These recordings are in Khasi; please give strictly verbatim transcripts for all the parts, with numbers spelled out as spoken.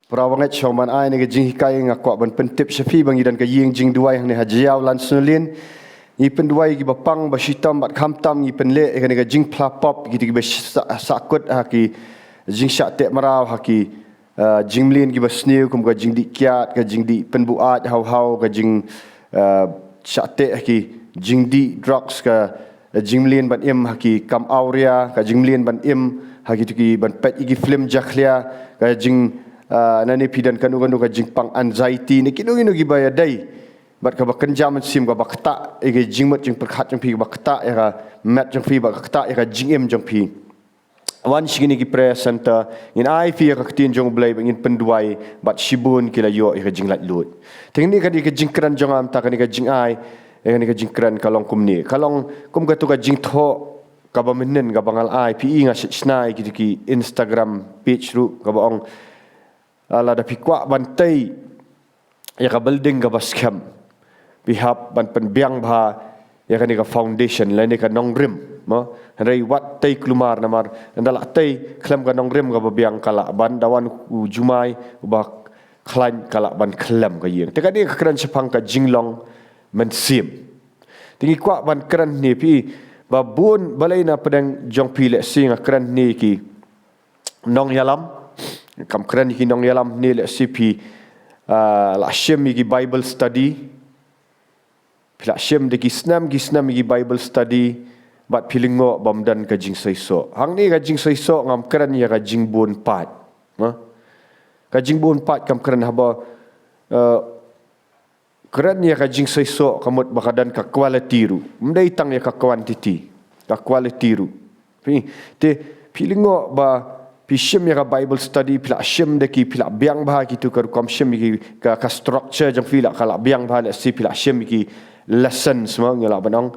Para bangeit, shuwa ban ai ïa kane ka jinghikai nga kwah ban pyntip sha phi ba ngi don ka ïing jingduwai hangne ha Jaïaw Lansonalane. Ngi pynduwai ïa kiba pang ba shitom bad khamtam ngi pynleh ïa kane ka jingphla pop ïa kito kiba sah, sahkut ha ki jingshah teh mraw, ha ki, ah, jingmlien kiba sniew kum ka jingdih kiad, ka jingdih pynbuaid haw haw, ka jing, ah, shah teh ha ki jingdih drugs, ka jingmlien ban im ha ki kam awria, ka jingmlien ban im ha kito ki ban peit ïa ki film jakhlia, ka jing, ah, nangne phi don kano kano ka jingpang anxiety, ne kino kino kiba ïadei bad kaba kynja mynsiem, kaba ktah ïa ka jingmut jingpyrkhat jong phi, kaba ktah ïa ka met jong phi, ba ktah ïa ka jingim jong phi. Wan sha kine ki prayer center, ngin ai phi ïa ka ktien jong U Blei bad ngin pynduwai, bad shibun ki la ïoh ïa ka jinglaitluid. Te kane ka dei ka jingkren jong nga mynta, kane ka jingai, eh, kane ka jingkren ka long kumne. Ka long kum kato ka jingthoh kaba mynhynnin kaba nga la ai, phi i nga shna ïa kito ki Instagram page ruh, kaba ong, ah, lada phi kwah ban tei ïa ka building kaba skhem, phi hap ban pynbiang bha ïa kane ka foundation lane ka nongrim, mo. Hynrei wat tei kulmar, namar ynda la tei khlem ka nongrim kaba biang, ka lah ban da wan u jumai uba khlaiñ, ka lah ban khlem ka ïing. Te kane ka kren shaphang ka jinglong mynsiem. Te ngi kwah ban kren hangne, phi, ba bun, balei na pdeng jong phi, lehse nga kren hangne ki nongïalam. Kam kren ïa ki nongïalam hangne, lehse phi, ah, la shim ïa ki Bible study. Phi la shim da ki snem ki snem ïa ki Bible study, bad phi lyngngoh bym don ka jingseisoh. Hangne ka jingseisoh ngam kren ïa ka jingbun paid. Ha? Ka jingbun paid kam kren haba, eh, kren ïa ka jingseisoh ka mut ba ka don ka quality ruh. Ym dei tang ïa ka quantity, ka quality ruh. Phi, te, phi lyngngoh ba phi shim ïa ka Bible study, phi la shim da ki, phi la biang bha kito ka rukom shim ïa ki, ka, ka structure jong phi la, ka la biang bha, lehse phi la shim ïa ki lessons, mo, ngi lah ban ong.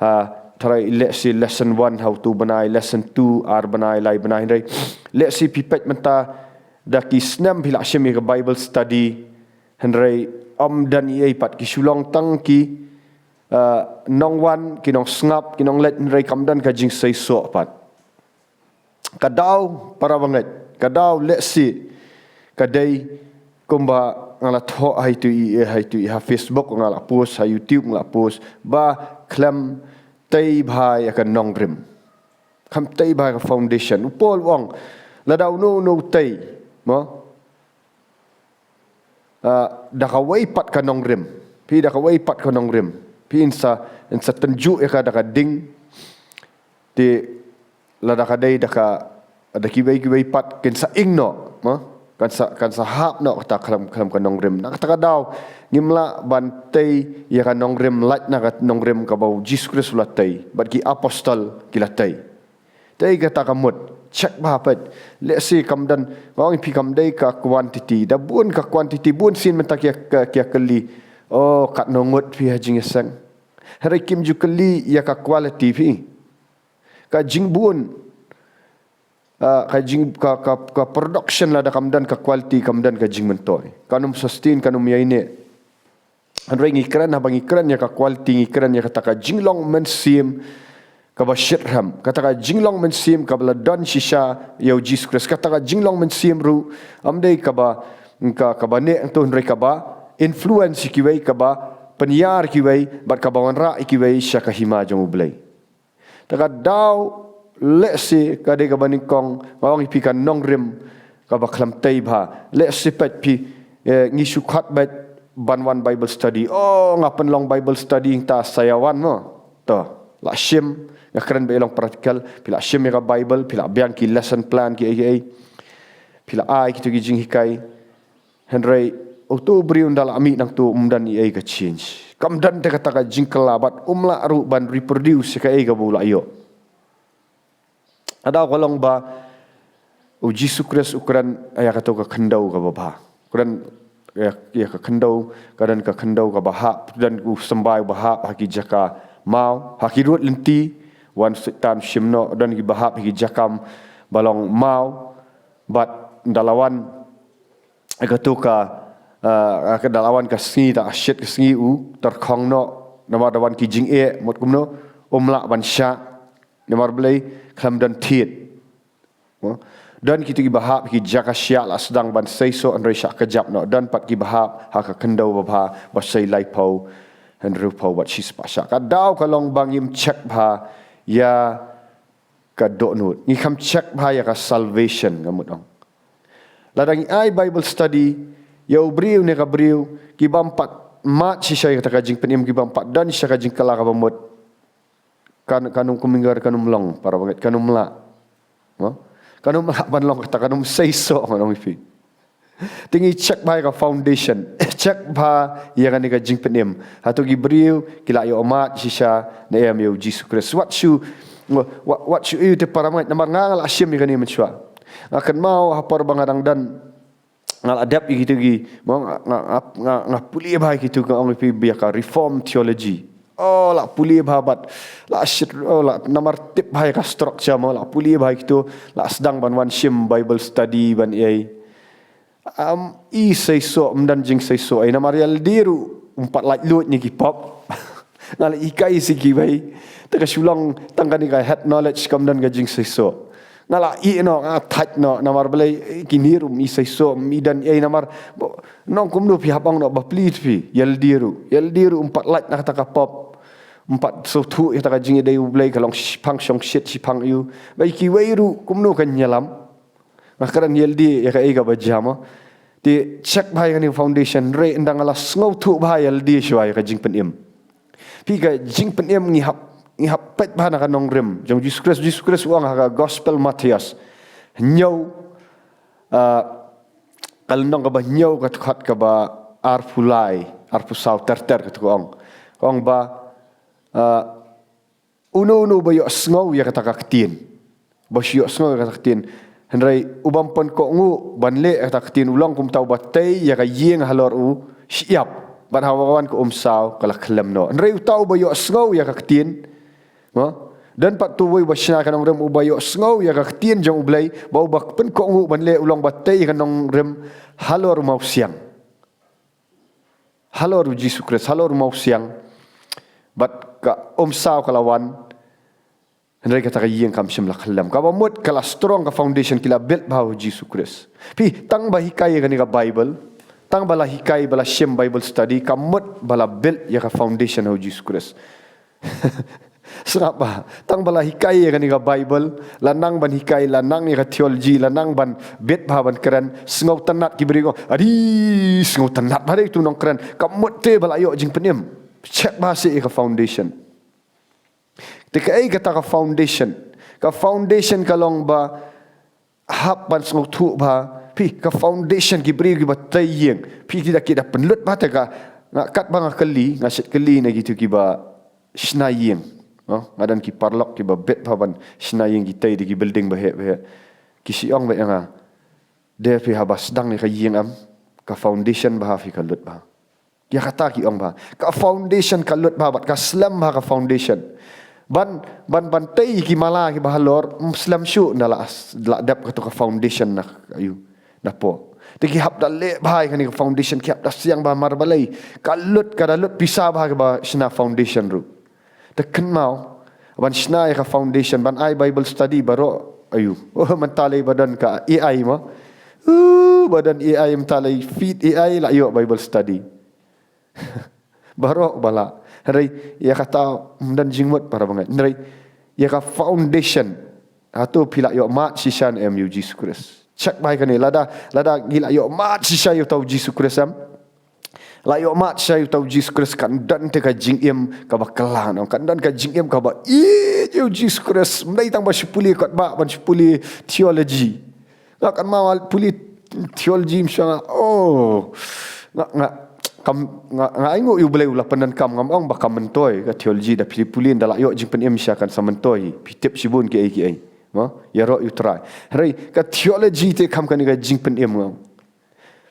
Ha, tharai lehse lesson one ha uto u bnai, lesson two ar bnai, lai bnai, hynrei lehse phi peit mynta da ki snem phi la shim ïa ka Bible study, hynrei ym don ei ei pat, ki shu long tang ki, ah, nongwan, ki nongsngap, ki nongleit, hynrei kam don ka jingseisoh pat. Ka daw, para bangeit, ka daw lehse ka dei kumba nga la thoh ha ito i, ha ito i, ha Facebook nga la post, ha YouTube nga la post, ba khlem tei bha ïa ka nongrim. Khlem tei bha ïa ka foundation. U Paul u ong, lada uno uno u tei, mo, ah, da kawei pat ka nongrim. Phi, da kawei pat ka nongrim. Phi, yn sa, yn sa tynjuh ïa ka da ka ding. Te lada ka dei da ka, da kiwei kiwei pat kin sa ing noh, mo? Kan sa, kan sa hap noh kata khlem, khlem ka nongrim. Na kata ka daw ngim lah ban tei ïa ka nongrim lait na ka nongrim kaba u Jisu Khrist u la tei bad ki apostol ki la tei. Te kata ka mut, check bha pat. Lehse kam don, nga ong ïa phi, kam dei ka quantity. Da bun ka quantity, bun sien mynta ki ïa, ki ïa kylli, oh, katno ngut phi ha jingïaseng. Hynrei kim ju kylli ïa ka quality, phi. Ka jingbun, ah, ka jing, ka, ka, ka production lada kam don ka quality, kam don ka jingmyntoi. Kan ym sustain, kan ym ïaineh. Hynrei ngi kren, haba ngi kren ïa ka quality, ngi kren ïa kata ka jinglong mynsiem kaba shitrhem. Kata ka jinglong mynsiem kaba la don shisha ïa u Jisu Khrist. Kata ka jinglong mynsiem ruh, ym dei kaba, ka, kaba neh hangto, hynrei kaba influence ïa kiwei, kaba pynïar ïa kiwei, bad kaba wanrah ïa kiwei sha ka hima jong U Blei. Te ka daw lehse ka dei kaba nyngkong, nga ong ïa phi, ka nongrim kaba khlem tei bha. Lehse pat phi, eh, ngi shu khot beit ban wan Bible study. Oh, nga pynlong Bible study, nangta sa ïa wan, mo. To, la shim, nga kren beit ïa long practical, phi la shim ïa ka Bible, phi la biang ki lesson plan kiei kiei. Phi la ai kito ki jinghikai. Hynrei uto u briew ynda la mih nangto, ym don ei ei ka change. Kam don te kata ka jingkylla bad um lah ruh ban reproduce ïa kaei kaba u la ïoh. Ka daw ka long ba u Jisu Khrist u kren ïa kato ka khyndew kaba bha. U kren ïa, ïa ka khyndew, ka don ka khyndew kaba hap, don u symbai uba hap ha ki jaka maw, ha ki rud lynti, wan Soitan shim noh, don kiba hap ha ki jaka ba long maw, bad ynda la wan kato ka, eh, ka, ynda la wan ka sngi, ta shit ka sngi, u tyrkhong noh, namar da wan ki jingeh, mut kumno, um lah ban shah, namar balei, khlem don thied. Mo? Don kito kiba hap ki jaka shiah la sdang ban seisoh hynrei shah kjap noh. Don pat kiba hap ha ka khyndew babha ba sei laiphew hynriewphew bad shispah shiah. Ka daw ka long ba ngim check bha ïa ka dohnud. Ngi kham check bha ïa ka salvation, nga mut ong. Lada ngi ai Bible study ïa u briew ne ka briew ki bym pat mad shisha ïa kata ka jingpynim, ki bym pat don shisha ka jingkylla kaba mut, kan, kan ym kumne, kan ym long, para bangeit, kan ym lah. Mo? Kan ym lah ban long kata, kan ym seisoh, ngan ong ïa phi. Te ngi check bha ïa ka foundation, check bha ïa kane ka jingpynim. Hato ki briew ki la ïoh mad shisha ne em ïa u Jisu Khrist? Wat shu, wat, wat shu ïohi te, para bangeit, namar nga, nga la shim ïa kane mynshuwa. Nga kynmaw ha por ba nga dang don, nga la dep ïa kito ki, mo, nga, nga, nga, nga, nga pule bha ïa kito, nga ong ïa phi, ïa ka Reformed theology. Oh, la pule bha bad la shit, oh, la namar tip bha ïa ka structure, mo, la pule bha ïa kito, la sdang ban wan shim Bible study ban ïai. Ym i seisoh, ym don jingseisoh ei, namar ïalade ruh ym pat lait luid ne ki pop. Nga la hikai sha kiwei, te ka shu long tang kane ka head knowledge, kam don ka jingseisoh. Nga la ïeh noh, nga thait noh, namar balei, eh, kine ruh ym i seisoh, ym i don ei, namar ba, nong kumno phi hap ong noh ba plie te phi, ïalade ruh, ïalade ruh ym pat lait na kata ka pop. Ym pat sngewthuh ïa kata ka jingïadei U Blei, ka long shiphang shongshit, shiphang aiu. Ba ïa kiwei ruh kumno kan ïalam. Nga kren ïalade ïa kaei kaba jia, mo. Te check bha ïa kane ka foundation, hynrei ynda nga la sngewthuh bha ïalade shuwa ïa ka jingpynim. Phi, ka jingpynim ngi hap, ngi hap peit bha na ka nongrim jong Jisu Khrist. Jisu Khrist u ong ha ka Gospel Mathaios hynñiew, ah, ka lynnong kaba hynñiew, ka dkhot kaba arphew lai, arphew saw ter ter, kata ka ong. Ka ong ba, ah, uno uno ba ïohsngew ïa kata ka ktien, ba shu ïohsngew ïa kata ka ktien, hynrei u bym pynkohnguh ban leh ïa kata ka ktien u long kumta uba tei ïa ka ïing halor u shyiap, bad haba wan ka umsaw ka la khyllem noh. Hynrei uta uba ïohsngew ïa ka ktien, mo, don pat uwei uba shna ïa ka nongrim, uba ïohsngew ïa ka ktien jong U Blei bad uba pynkohnguh ban leh, u long ba tei ïa ka nongrim halor u mawsiang. Halor u Jisu Khrist, halor u mawsiang. Bad ka umsaw ka la wan, hynrei kata ka ïing kam shym la khyllem. Kaba mut ka la strong ka foundation, ki la build bha ha u Jisu Khrist. Phi, tang ba hikai ïa kane ka Bible, tang ba la hikai, ba la shim Bible study, kam mut ba la build ïa ka foundation ha u Jisu Khrist. Sngap bha, tang ba la hikai ïa kane ka Bible, la nang ban hikai, la nang ïa ka theology, la nang ban bit bha ban kren, sngewtynnat ki briew, adi, sngewtynnat bha de utu u nongkren, kam mut te ba la ïoh jingpynim. Check bha seh ïa ka foundation. Te kaei kata ka foundation? Ka foundation ka long ba hap ban sngewthuh bha. Phi, ka foundation, ki briew kiba tei ïing. Phi, ki da, ki da pynlut bha te ka, nga, katba nga kylli, nga shet kylli na kito kiba shna ïing. Mo, nga don ki paralok kiba bit bha ban shna ïing, ki tei da ki building baheh baheh. Ki shu ong beit ïa nga, de phi, haba sdang ïa ka ïing em, ka foundation bha phi, ka lut bha. Ïa kata ki ong bha. Ka foundation ka lut bha bad ka slem bha ka foundation. Ban, ban, ban tei ki mala kiba halor, ym slem shuh ynda la, la dep kato ka foundation na, aiu, na poh. Te ki hap da leh bha ïa kane ka foundation, ki hap da siang bha, namar balei? Ka lut, ka da lut pisa bha kiba shna foundation ruh. Te kynmaw, ban shna ïa ka foundation, ban ai Bible study baroh, aiu. Oh, mynta lei ba don ka A I, mo. Uh, ba don A I, mynta lei feed A I la ïoh Bible study. Baroh ba lah. Hynrei ïa kata ym don jingmut, para bangeit. Hynrei ïa ka foundation, hato phi la ïoh mad shisha ne em ïa u Jisu Khrist? Check bha ïa kane, lada, lada ngi la ïoh mad shisha ïa uta u Jisu Khrist em, la ïoh mad shisha ïa uta u Jisu Khrist, kan don te ka jingim kaba kylla noh, kan don ka jingim kaba ïeit ïa u Jisu Khrist. Ym dei tang ba shu pule kot ba, ban shu pule theology. Nga kynmaw nga pule theology mynshuwa nga, oh, nga, nga, kam, nga, nga ainguh ïa u Blei u la pyndonkam, ngam ong ba kam myntoi ka theology, da phi pule ynda la ïoh jingpynim shisha kan sa myntoi, phi tip shibun kiei kiei. Mo, ïaroh ïa u Trai. Hynrei ka theology te kam kane ka jingpynim, nga ong.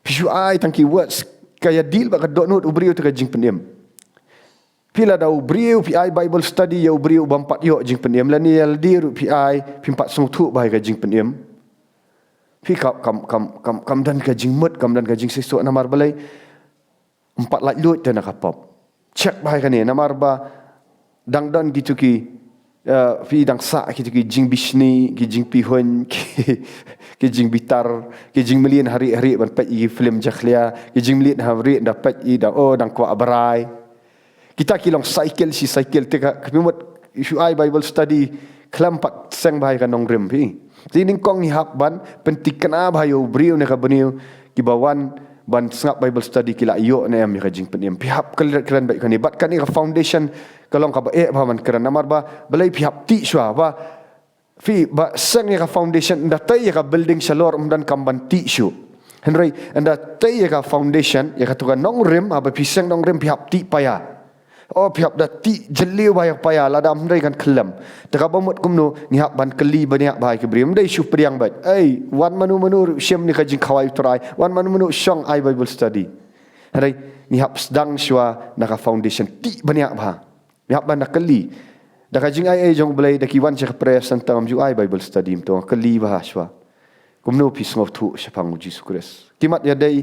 Phi shu ai tang ki words, ka ïa deal bad ka dohnud u briew te ka jingpynim. Phi, lada u briew, phi ai Bible study ïa u briew u bym pat ïoh jingpynim, lane ïalade ruh phi ai, phim pat sngewthuh bha ïa ka jingpynim. Phi, kam, kam, kam, kam, kam don ka jingmut, kam don ka jingseisoh, namar balei? Ym pat lait luid te na ka pop. Check bha ïa kane, namar ba dang don kito ki Uh, phi dang sah ki, ki jingbishni, ki jingpihuin, ki, ki jingbitar, ki jingmlien harieh harieh ban peit ïa ki film jakhlia, ki jingmlien harieh da peit ïa dang, oh, dang kwah brai. Kita ki long cycle shi cycle te ka, ka phi mut shu ai Bible study khlem pat seng bha ïa ka nongrim phi. Te nyngkong ngi hap ban pynthikna bha ïa u briew ne ka bneng kiba wan ban sngap Bible study ki la ïoh ne em ïa ka jingpynim. Phi hap kren, kren bha ïa kane. Bad kane ka foundation ka long kaba eh bha ban kren. Namar ba balei phi hap tih shuwa ba phi ba seng ïa ka foundation, ynda tei ïa ka building shalor ym donkam ban tih shuh. Hynrei ynda tei ïa ka foundation, ïa katu ka nongrim, haba phi seng nongrim phi hap tih paia. Oh, phi hap da tih jylliew bha ïa paia, lada ym hynrei kan khyllem. Te kaba mut kumno, ngi hap ban kylli bniah bha ïa ki briew. Ym dei shu pdiang beit. Ei, wan mano mano ruh shim ïa ka jingkhawai U Trai. Wan mano mano shong ai Bible study. Hynrei ngi hap sdang shuwa na ka foundation, tih bniah bha. Ngi hap ban da kylli. Da ka jingaiei jong U Blei, da ki wan sha ka prayer center, ngam ju ai Bible study, ym tang kylli bha shuwa. Kumno phi sngewthuh shaphang U Jisu Khrist? Ki mat ïadei,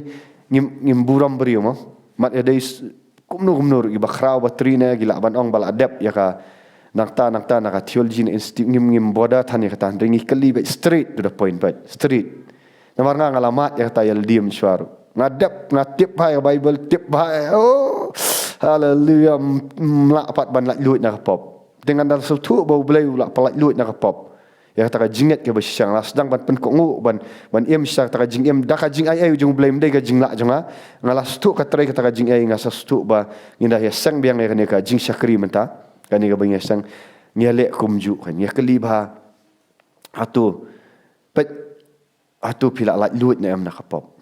ngim, ngim burom briew mo. Mat ïadei s-, kumno kumno ruh, kiba khraw ba trei ne, ki lah ban ong ba la dep ïa ka nangta nangta na ka theology na institute, ngim, ngim bother than ïa kata, hynrei ngi kylli beit, straight to the point beit, straight. Namar nga, nga la mad ïa kata ïa lade mynshuwa ruh. Nga dep, nga tip bha ïa ka Bible, tip bha ïa, oh, haleluya, m-, ym lah pat ban laitluid na ka pop. Te ngan da sngewthuh ba U Blei u lah pyllaitluid na ka pop. Ïa kata ka jingngeit kaba shisha, nga la sdang ban pynkohnguh, ban, ban im sha kata ka jingim, da ka jingaiei jong U Blei, ym dei ka jinglah jong nga. Nga la sngewthuh ka trei kata ka jingaiei, nga sa sngewthuh ba ngin da ïaseng biang ïa kane ka jingshakri mynta. Kane kaba ngi ïaseng, ngi ïaleh kumjuh kan, ngi ïakylli bha. Hato, peit, hato phi la laitluid ne em na ka pop?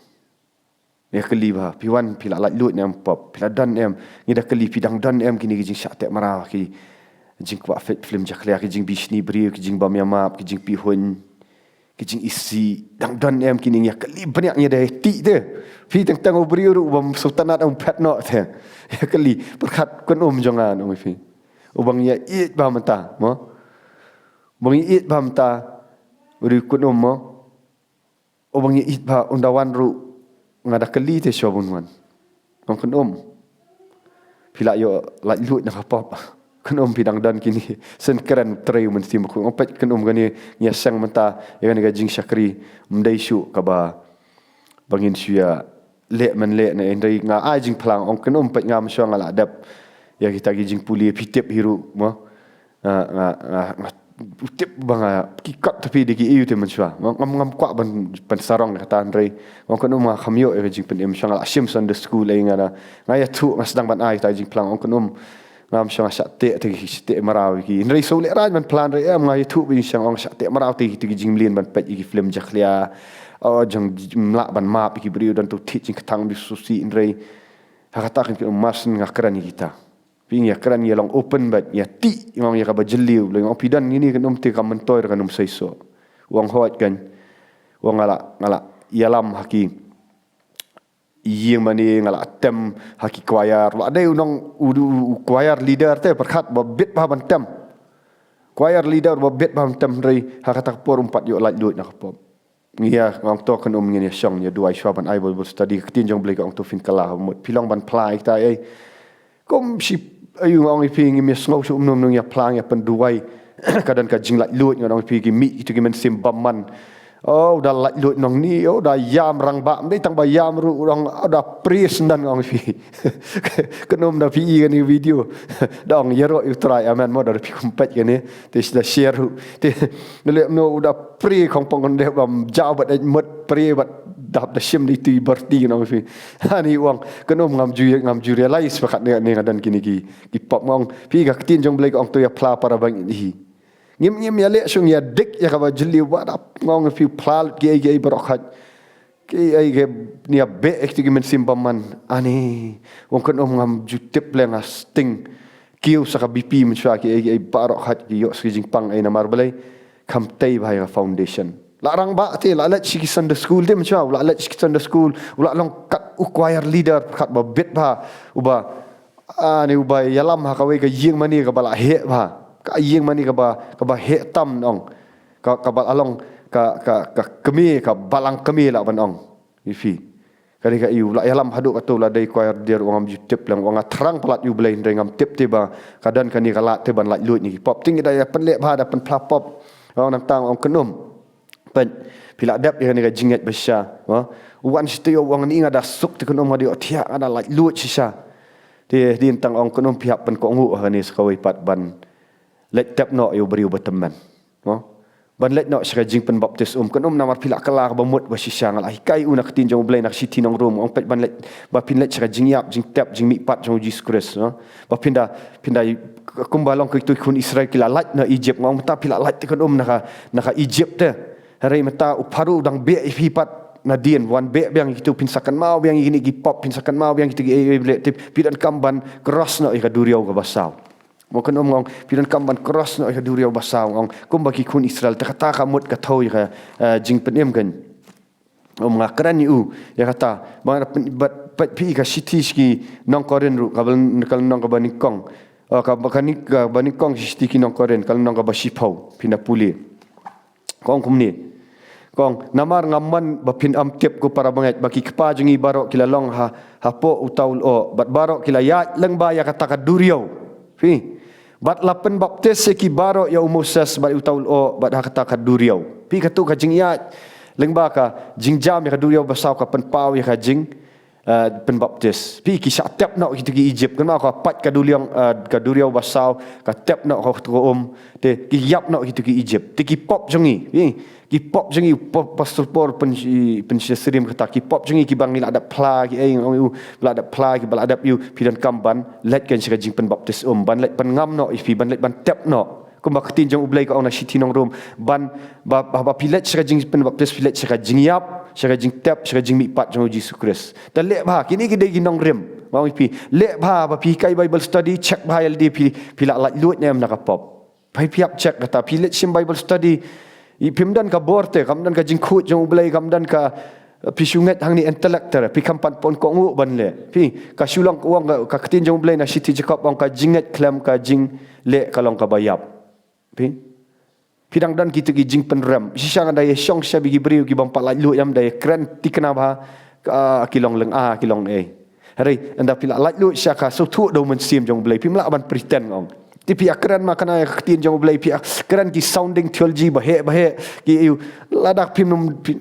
Ngi ïakylli bha, phi wan phi la laitluid ne em pop, phi la don ne em, ngi da kylli phi dang don ne em kine ki jingshah teh mraw, ki jingkwah peit film jakhlia, ki jingbishni briew, ki jingbam ïa map, ki jingpihuin, ki jingisih, dang don ne em kine, ngi ïakylli bniah, ngi da tih te. Phi teng teng u briew ruh bym sngewtynnat, um phet noh te. Ïakylli, pyrkhat kynum jong nga, ong ïa phi. U ba ngi ïaieit bha mynta, mo? U ba ngi ïaieit bha mynta, u dei kynum mo? U ba ngi ïaieit bha, un da wan ruh, nga da kylli te shuwa ban wan. Ong kynum. Phi la ïoh laitluid na ka pop. Kynum phi dang don kine. Shen kren trei u Mynsiem Bakhuid. Ong peit kynum, kane ngi ïaseng mynta ïa kane ka jingshakri. Ym dei shuh kaba ba ngin shu ïaleh mynleh ne, hynrei nga ai jingphla, ong kynum, peit nga mynshuwa nga la dep ïa kita ki jingpule, phi tip hi ruh mo. Nga, nga, nga, nga tip ba nga, ki kot te phi dei ki aïu te mynshuwa. Ngam, ngam, ngam kwah ban, ban sarong ïa kata, hynrei ong kynum, nga kham ïoh ïa ka jingpynim. Mynshuwa nga la shim Sunday school, ei, nga da, nga ïathuh, nga sdang ban ai kita ki jingphla, ong kynum, nga mynshuwa nga shah teh te ki, shah teh mraw ki. Hynrei shu lehrain ban phla, hynrei em, nga ïathuh ba ïa shang, ong shah teh mraw te ki, te ki jingmlien ban peit ïa ki film jakhlia. Oh, jong, ym lah ban map ïa ki briew, don tu thied jingkthang, bi sngewsih, hynrei ha kata kan kynum, mar shen nga kren ïa kita. Phi, ngi ïakren, ngi ïa long open bad ngi ïatih, ngi ong ïa kaba jylliew, lei, ngi ong phi don kine, kynum, te kam myntoi ruh kan ym seisoh. U ong hooid kan. U ong nga la, nga la ïalam ha ki ïingmane, nga la tem ha ki choir. La dei u nong u, u, u choir leader te, pyrkhat ba bit bha ban tem. Choir leader ba bit bha ban tem, hynrei ha kata ka por um pat ïoh laitluid na ka pop. Ngi ïa, nga ong to kynum, ngin ïa shong, ïa duwai shuwa ban ai Bible study. Ka ktien jong U Blei ka ong to phin kylla, mut phi long ban phla ïa kita, ei. Kum shi, aïu, nga ong ïa phi, ngim ïa sngew shuh, um, num, num, ïa phla, ïa pynduwai. Ka don ka jinglaitluid, nga ong ïa phi, ki mih kito ki mynsiem bymman. Oh, u da laitluid nongni, oh, u da ïam rangbah, ym dei tang ba ïam ruh, u da ong, oh, u da prie syndon, nga ong ïa phi. Kynum, da phi i kane video. Da ong ïaroh ïa U Trai, amen mo, da phi kum peit kane. Te da share ruh. Te, da leh kumno, u da prie khongpong, kynde bam jaw bad eit mut, prie bad dap da shim da itu i barti, nga ong ïa phi. Ani, u ong kynum, ngam ju, ngam ju realize ba katne, ne nga don kine ki, ki pop, nga ong phi, ka ktien jong U Blei ka ong to ïa phla para bangeit hi. Ngim, ngim ïaleh shuh, ngi ïa dik ïa kaba jylliew, ba dap, nga ong ïa phi, phla lut kiei kiei baroh khoit. Kiei kiei, ngi ïa beh ïa kito ki mynsiem bymman. Ani, u ong kynum, ngam ju tip leh, nga sting. Kiew sa ka B P mynshuwa, kiei kiei baroh khoit ki ïoh sa ki jingpang, ei, namar balei? Kham tei bha ïa ka foundation. La rangbah te, la leit sha ki Sunday school te mynshuwa, la leit sha ki Sunday school, la long kat u choir leader, kat ba bit bha, uba, ani, uba ïalam ha kawei ka ïingmane kaba la heh bha. Ka ïingmane kaba, kaba heh tam, nga ong. Ka, kaba la long ka, ka, ka kmie, ka balang kmie lah ban ong ïa phi. Ka dei ka ïa u la ïalam haduh katto, la dei choir leader, u ong ngam ju tip lang, u ong nga thrang palat ïa u Blei hynrei ngam tip te ba ka don kane ka lad te ban laitluid na ki pop. Te ngi da ïa pynleh bha, da pynphla pop. U ong nangta, u ong kynum. Peit, phi la dep ïa kane ka jingngeit ba shisha. Mo? U wan shatei, u ong ni nga da suk te kynum, nga da ïohthiah, nga da laitluid shisha. Te hadien tang ong kynum, phi hap pynkohnguh ha kane sa kawei pat ban leit tep noh ïa u briew ba tymmen. Mo? Ban leit noh sha ka jingpynbaptis um. Kynum, namar phi la kylla kaba mut ba shisha. Nga la hikai u na ka ktien jong u Blei na ka shithi nong Rom, ong peit ban leit, ba phin leit sha ka jingïap, jingtep, jingmihpat jong u Jisu Khrist, no? Ba phin da, phin da, kumba long kito ki khun Israel ki la lait na Egypt, nga ong mynta phi la lait te kynum na ka, na ka Egypt te. Hynrei mynta u Pharaoh u dang beh ïa phi pat nadien, wan beh biang ïa kito, phin sa kynmaw biang ïa kine ki pop, phin sa kynmaw biang ïa kito ki ei ei, leh te phi donkam ban cross noh ïa ka duriaw kaba saw. Mo, kynum, nga ong phi donkam ban cross noh ïa ka duriaw ba saw, nga ong, kumba ki khun Israel. Te kata ka mut ka thew ïa ka, eh, jingpynim kan. Ym, nga kren ïa u ïa kata. Ba nga da pyn-, ba, ba phi ka shithi sha ki nong Korinth ruh, kaba, ka lynnong kaba nyngkong. Oh, kaba, ka nyng-, kaba nyngkong shithi ki nong Korinth, ka lynnong kaba shiphew, phin da pule. Ka ong kumne. Ka ong, namar ngam mon ba phin ym tip, ko para bangeit, ba ki kpa jong ngi baroh ki la long ha, hapoh uta u lyoh, bad baroh ki la ïaid lyngba ïa kata ka duriaw. Phi. Bad la pynbaptis ïa ki baroh ïa u Moses bad uta u lyoh bad ha kata ka duriaw. Phi, kato ka jingïaid lyngba ka jingjam ïa ka duriaw ba saw ka pynpaw ïa ka jing, eh, pynbaptis. Phi, ki shah tep noh kito ki Egypt. Kynmaw, ka pait ka duriaw, eh, ka duriaw ba saw, ka tep noh ka, ka um. Te ki ïap noh kito ki Egypt. Te ki pop jong ngi. Phi, ki pop jong ngi, pa-, Pastor Paul pyn-, pynshai syriem kata. Ki pop jong ngi kiba ngi la dep phla, ki ei, ngi la dep phla, kiba la dep ïa u, phi donkam ban leit kan sha ka jingpynbaptis um, ban leit pynngam noh ïa phi, ban leit ban tep noh. Kumba ka ktien jong u Blei ka ong na shithi nong Rom, ban, ba, ba, ba phi leit sha ka jingpynbaptis, phi leit sha ka jingïap, sha ka jingtep, sha ka jingmihpat jong u Jisu Khrist. Te leh bha, kine ki dei ki nongrim. Nga ong ïa phi, leh bha, ba phi hikai Bible study, check bha ïa lade phi, phi la laitluid ne em na ka pop. Phi, phi hap check kata, phi leit shim Bible study, i phim don ka bor te, kam don ka jingkhuid jong u Blei, kam don ka, phi shu ngeit hangne intellect te, phi kam pat pynkohnguh ban leh. Phi, ka shu long, u ong ka, ka ktien jong u Blei na shithi Jakob, u ong ka jingngeit khlem ka jingleh ka long kaba ïap. Phi? Phi dang don kito ki jingpynrem. Shisha nga da ïa shong sha ba ki briew ki bym pat laitluid, ym da ïa kren thikna bha, ka, ki long lynga, ki long ei. Hynrei ynda phi la laitluid shisha, ka sngewthuh da u Mynsiem jong u Blei, phim lah ban pretend, nga ong. Te phi ïa kren ma kane ka ktien jong u Blei, phi ïa kren ki sounding theology ba heh ba heh, ki ïa u, lada phim nym, phi,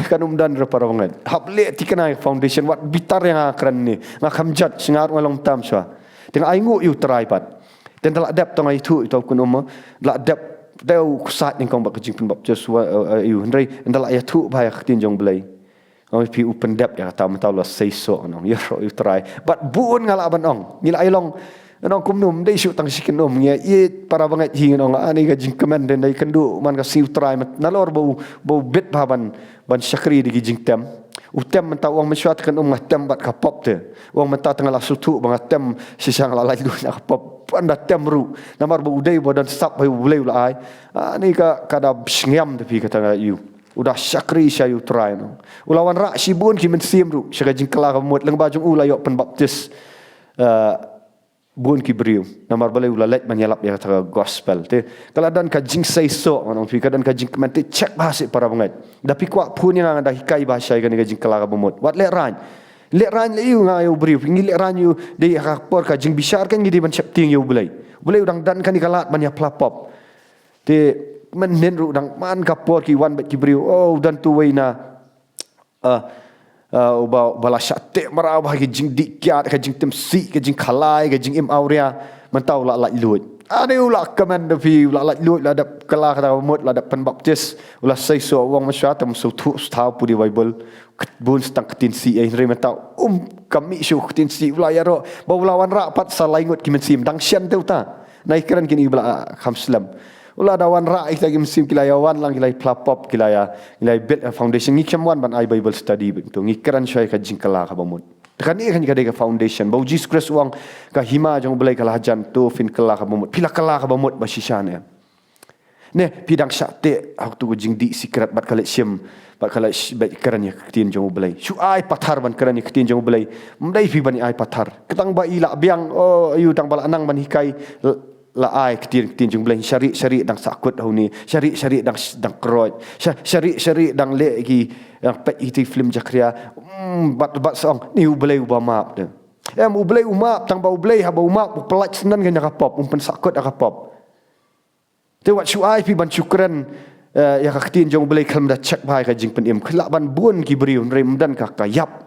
kan ym don re para bangeit. Hap leh thikna foundation, wat bitar ïa nga kren ne. Nga kham judge, nga ruh nga long tam shuwa. Te nga ainguh ïa u Trai pat. Te ynda la dep, to nga ïathuh ïa u kynum, la dep, te u ksaid nyngkong bad ka jingpynbaptis, wa, eh, eh, ïa u, hynrei ynda la ïathuh bha ïa ka ktien jong u Blei, nga ong ïa phi u pyndep ïa kata, mynta u la seisoh, nga ong, ïaroh ïa u Trai. Bad bun nga lah ban ong, ngi la ïa long, nga ong kumno, ym dei shuh tang shi kynum, ngi ïa ïeit para bangeit hi, nga ong, ani ka jingkmen te ynda ïa kynduh man ka sngi u Trai, nalor ba u, ba u bit bha ban ban shakri da ki jingtem. U tem mynta, u ong mynshuwa te kynum nga tem bad ka pop te. U ong mynta te nga la sngewthuh ba nga tem, shisha nga la laitluid na ka pop. Ynda tem ruh. Namar ba u dei ba don sap ba u Blei u la ai. Ani ka, ka da shngiam te phi kata nga ïa u. U da shakri sha ïa u Trai, no. U la wanrah shibun ki mynsiem ruh sha ka jingkylla kaba mut, lyngba jong u la ïoh pynbaptis, eh, bun ki briew. Namar balei? U la leit ban ïalap ïa kata ka gospel. Te ka la don ka jingseisoh, nga ong ïa phi, ka don ka jingkmen. Te check bha seh para bangeit. Da phi kwah phone ïa nga, nga da hikai bha shisha ïa kane ka jingkylla kaba mut. Wat lehraiñ. Lehraiñ leh ïa u, nga ïa u briew. Ngi lehraiñ ïa u, dei ha ka por ka jingbishar kan ngi dei ban sheptieng ïa u Blei. U Blei u dang don kane ka lad ban ïa phla pop. Te mynhynnin ruh dang man ka por ki wan bad ki briew. Oh, u don tu uwei na Ah, ah, uba, uba la shah teh mraw bha ki jingdih kiad, ka jingtim sih, ka jingkhalai, ka jingim awria, mynta u la laitluid. Ani u la kmen da phi, u la laitluid, la dep kylla kaba mut, la dep pynbaptis, u la seisoh, u ong mynshuwa te ym sngewthuh shuh pule Baibl, bun tang ka ktien sih, eh, hynrei mynta um kam mih shuh ka ktien sih, u la ïaroh, ba u la wanrah pat sa lai ngut ki mynsiem, dang shen te uta. Nai kren kine ba la, ah, kham slem. U la da wanrah ïa kita ki mynsiem, ki la ïa wan lang, ki la ïa phla pop, ki la ïa, ki la ïa build a foundation. Ngi khlem wan ban ai Bible study bad to. Ngi kren shuwa ïa ka jingkylla kaba mut. Te kane kan ka dei ka foundation. Ba u Jisu Khrist u ong ka hima jong u Blei ka la hajan, to phin kylla kaba mut. Phi la kylla kaba mut ba shisha ne? Ne, phi dang shah teh ha uto u jingdih sikret bad ka leit shim, bad ka leit sh-, bad kren ïa ka ktien jong u Blei. Shu ai pathar ban kren ïa ka ktien jong u Blei. Ym dei phi ban ai pathar. Ka tang ba i la biang, oh, ïa u tang ba la nang ban hikai. L-, la ai ktien, ktien jong U Blei, sha rieh sha rieh dang sahkut ha une, sha rieh sha rieh dang, dang kroit, sha, sha rieh sha rieh dang leh ki, dang peit ïa ki film jakhlia. Hmm, bad, bad sa ong, ni U Blei uba map te. Em, U Blei u map, tang ba U Blei haba u map, u pyllait syndon ka ïa ka pop, um pynsahkut ïa ka pop. Te wat shu ai phi ban shu kren, eh, ïa ka ktien jong U Blei khlem da check bha ïa ka jingpynim. Ki lah ban bun ki briew, hynrei ym don ka, ka ïap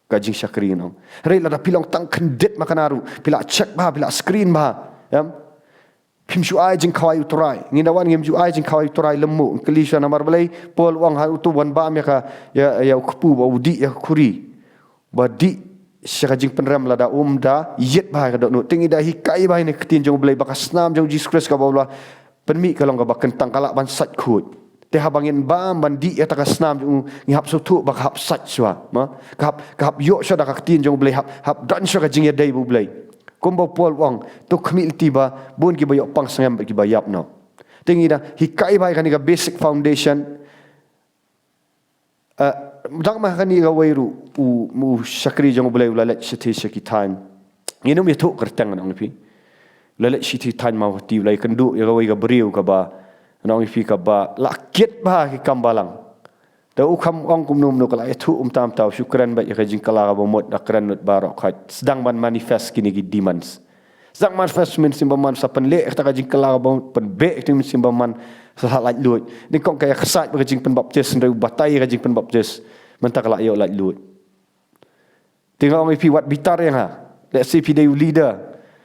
ka jingshakri, no. Hynrei lada phi long tang khyndiat ma kane ruh, phi lah check bha, phi lah screen bha. Em? Phim shu ai jingkhawai U Trai. Ngin da wan ngim shu ai jingkhawai U Trai lem mo. Kylli shuwa namar balei, Paul u ong ha uto u wan bam ïa ka, ïa, ïa u kpu ba u dih ïa ka khuri. Ba dih sha ka jingpynrem lada um da ïit bha ïa ka dohnud. Te ngi da hikai bha ïa kane ka ktien jong U Blei ba ka snam jong U Jisu Khrist kaba u la pynmih ka long kaba kyntang, ka lah ban sait khuid. Te haba ngin bam ban dih ïa kata ka snam jong u, ngi hap sngewthuh ba ka hap sait shuwa, ma? Ka hap, ka hap ïoh shuwa da ka ktien jong U Blei, hap, hap don shuwa ka jingïadei bad U Blei. Kumba u Paul u ong, to khmih lynti ba bun kiba ïoh pang sngem bad kiba ïap, no. Te ngi da hikai bha ïa kane ka basic foundation. Eh, dang ma kane kawei ruh, u, u shakri jong U Blei u la leit shithi sha ki thaiñ. Ngin ym ïathuh kyrteng, ngan ong ïa phi. U la leit shithi thaiñ Mawhati, u la ïakynduh ïa kawei ka briew kaba, ngan ong ïa phi, kaba la kit bha ki kam balang. Te u kham ong kumno kumno, ka la ïathuh kumta kumta, u shu kren beit ïa ka jingkylla kaba mut, da kren lut baroh khoit. Sdang ban manifest kine ki demons. Sdang manifest Mynsiem Bymman, sa pynleh kata ka jingkylla kaba mut, pynbeh kata Mynsiem Bymman, sa laitluid. Nyngkong ka ïa ksaid bad ka jingpynbaptis, hynrei u batai ïa ka jingpynbaptis, mynta ka la ïoh laitluid. Te nga ong ïa phi, wat bitar ïa nga. Lehse phi dei u leader,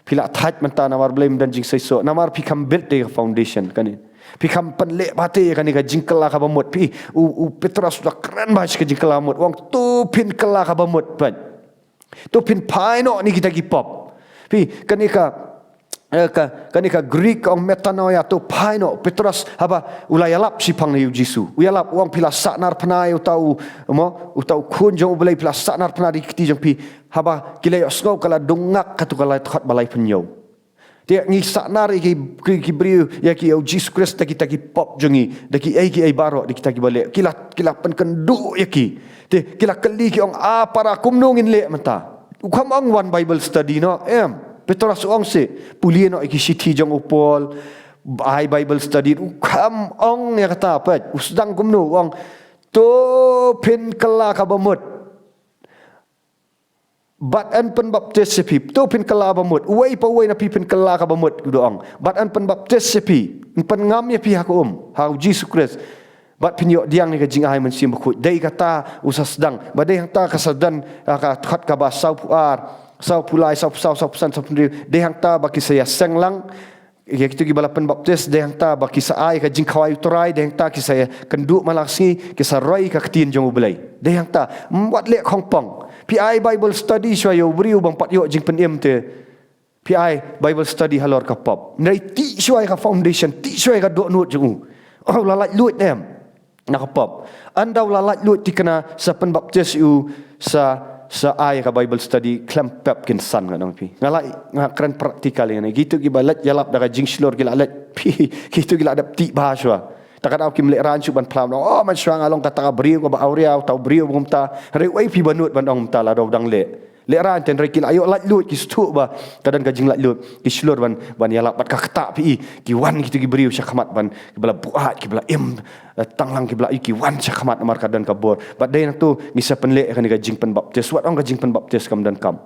phi la thait mynta namar balei ym don jingseisoh, namar phi kham build ïa ka foundation kane. Phi kham pynleh bha te ïa kane ka jingkylla kaba mut. Phi, u, u Petros u da kren bha sha ka jingkylla kaba mut, u ong to phin kylla kaba mut, peit. To phin phai noh na kita ki pop. Phi, kane ka, eh, ka, kane ka Greek ka ong metanoia, to phai noh. Petros haba u la ïalap shaphang na ïa u Jisu, u ïalap, u ong phi la sahnarphna ïa uta u, mo, uta u khun jong U Blei, phi la sahnarphna da ki kti jong phi. Haba ki la ïohsngew ka la dung ngak, kato ka la dkhot ba laiphew hynñiew. Te ngi sahnar ïa ki, ki, ki briew, ïa ki, ïa u Jisu Khrist da kita ki pop jong ngi, da kiei kiei baroh, da kita kiba leh. Ki la, ki la pynkynduh ïa ki. Te ki la kylli, ki ong, a para, kumno ngin leh mynta? U kham ong wan Bible study noh, em. Petros u ong seh, pule noh ïa ki shithi jong u Paul, ai Bible study. U kham ong ïa kata, peit. U sdang kumno, u ong to phin kylla kaba mut. Bad yn pynbaptis ïa phi. To phin kylla ba mut. Uwei pa uwei na phi phin kylla kaba mut, u da ong. Bad yn pynbaptis ïa phi. Yn pynngam ïa phi ha ka um, ha u Jisu Khrist. Bad phin ïoh pdiang ïa ka jingai Mynsiem Bakhuid. Dei kata u sa sdang. Ba dei hangta ka sa don, ah, ka dkhot kaba sawphew ar, sawphew lai, sawphew saw, sawphew san, sawphew hynriew. Dei hangta ba ki sa ïaseng lang ïa kito kiba la pynbaptis, dei hangta ba ki sa ai ka jingkhawai U Trai, dei hangta ki sa ïakynduh man la ka sngi, ki sa roi ka ktien jong U Blei. Dei hangta, ym wat leh khongpong. Phi ai Bible study shuwa ïa u briew bym pat ïoh jingpynim te. Phi ai Bible study halor ka pop. Hynrei tih shuwa ïa ka foundation, tih shuwa ïa ka dohnud jong u. Oh, u la laitluid ne em na ka pop. Ynda u la laitluid, thikna sa pynbaptis ïa u, sa, sa ai ka Bible study khlem pep kin san, ngan ong ïa phi. Nga la, nga kren practical ïa kane. Kito kiba leit ïalap da ka jingshlur ki la leit, phi, kito ki la dep tih bha shuwa. Te ka daw kim lehraiñ shuh ban phla, oh, mynshuwa nga long kata ka briew kaba awria, uta u briew ba kumta. Hynrei uei phi ba nud ban ong kumta lada u dang leh. Lehraiñ te, hynrei ki la ïoh laitluid, ki sngewthuh ba ka don ka jinglaitluid, ki shlur ban, ban ïalap. Bad ka ktah, phi i, ki wan kito ki briew sha khmat ban, kiba la buaid, kiba la im, eh, tang lang kiba la ïoh, ki wan sha khmat namar ka don ka bor. Bad dei na to ngi sa pynleh ïa kane ka jingpynbaptis. Wat ong ka jingpynbaptis kam donkam.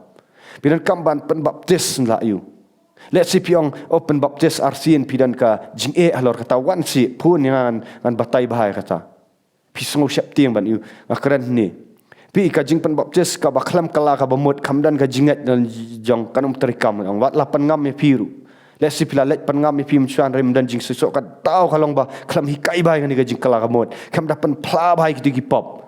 Phi donkam ban pynbaptis na la ïoh. Lehse phi ong, oh, pynbaptis arsien, phi don ka jingeh halor kata, wan seh, phone ïa nga, ngan, ngan batai bha ïa kata. Phi sngew sheptieng ban ïoh, nga kren hangne. Phi, ka jingpynbaptis kaba khlem kylla kaba mut kam don ka jingngeit na la jong, kan ym treikam, ngan ong. Wat la pynngam ïa phi ruh. Lehse phi la leit pynngam ïa phi mynshuwa, hynrei ym don jingseisoh, ka daw ka long ba khlem hikai bha ïa kane ka jingkylla kaba mut. Khlem da pynphla bha ïa kito ki pop.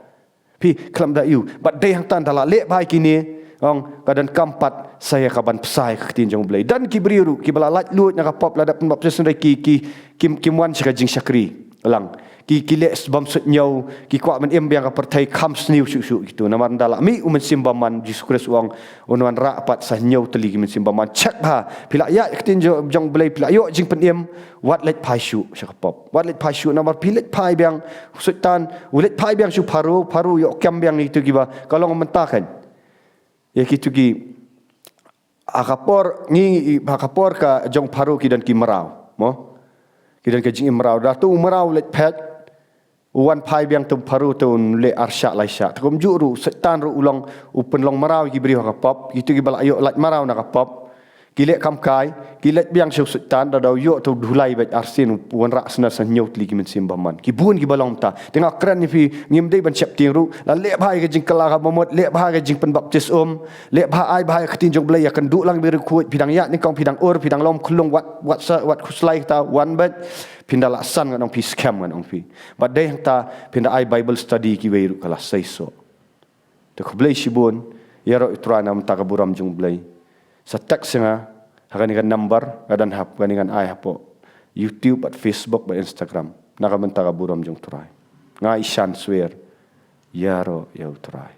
Phi, khlem da ïoh. Bad dei hangta ynda la leh bha ïa kine, ong, ka donkam pat sa ïa ka ban bsa ïa ka ktien jong U Blei. Don ki briew ruh kiba la laitluid na ka pop, la dep pynbaptis, hynrei ki, ki, kim, kim wan sha ka jingshakri lang. Ki, ki leh bymsuidñiew, ki kwah ban im biang ka pyrthei, kham sniew shuh shuh kito. Namar ynda la mih u Mynsiem Bymman, Jisu Khrist u ong, un wanrah pat sa hynñiew tylli ki Mynsiem Bymman. Check bha, phi la ïaid ïa ka ktien jo-, jong U Blei, phi la ïoh jingpynim, wat leit phai shuh sha ka pop. Wat leit phai shuh, namar phi leit phai biang, u Soitan u leit phai biang sha u Pharaoh, Pharaoh u ïoh kem biang ïa kito kiba, ka long mynta kan. Ïa kito ki Ha ka por ngi, ha ka por ka jong Pharaoh ki don ki mraw, mo? Ki don ka jingim mraw. Da tu mraw leit phet, u wan phai biang tu Pharaoh tu un leh ar shah lai shah. Te kumjuh ruh Soitan ruh u long, u pynlong mraw ki briew ha ka pop. Kitu kiba la ïoh lait mraw na ka pop, ki leh kam kai, ki leit biang sha u Soitan, da da u ïoh tu dhulai beit arsien, u wanrah sna sa hynñiew tylli ki mynsiem bymman. Ki bun kiba long mynta. Te nga kren ïa phi, ngim dei ban sheptieng ruh. La leh bha ïa ka jingkylla ka bamut, leh bha ïa ka jingpynbaptis um, leh bha, ai bha ïa ka ktien jong U Blei, ïakynduh lang bad ki riewkhuid. Phi dang ïaid nyngkong, phi dang ur, phi dang lum khunlung, wat, wat sa, wat khuslai kata, wan beit. Phin da la san, ngan ong phi, skhem, ngan ong phi. Bad dei hangta phin da ai Bible study kiwei ruh, ka la seisoh. Te khublei shibun. Ïaroh ïa U Trai na ka bynta ka burom jong U Blei. Sa text ïa nga ha kane ka number nga don hap, kane ngan ai hapoh YouTube bad Facebook bad Instagram, na ka bynta ka burom jong U Trai. Nga Ishan Swer. Ïaroh ïa U Trai.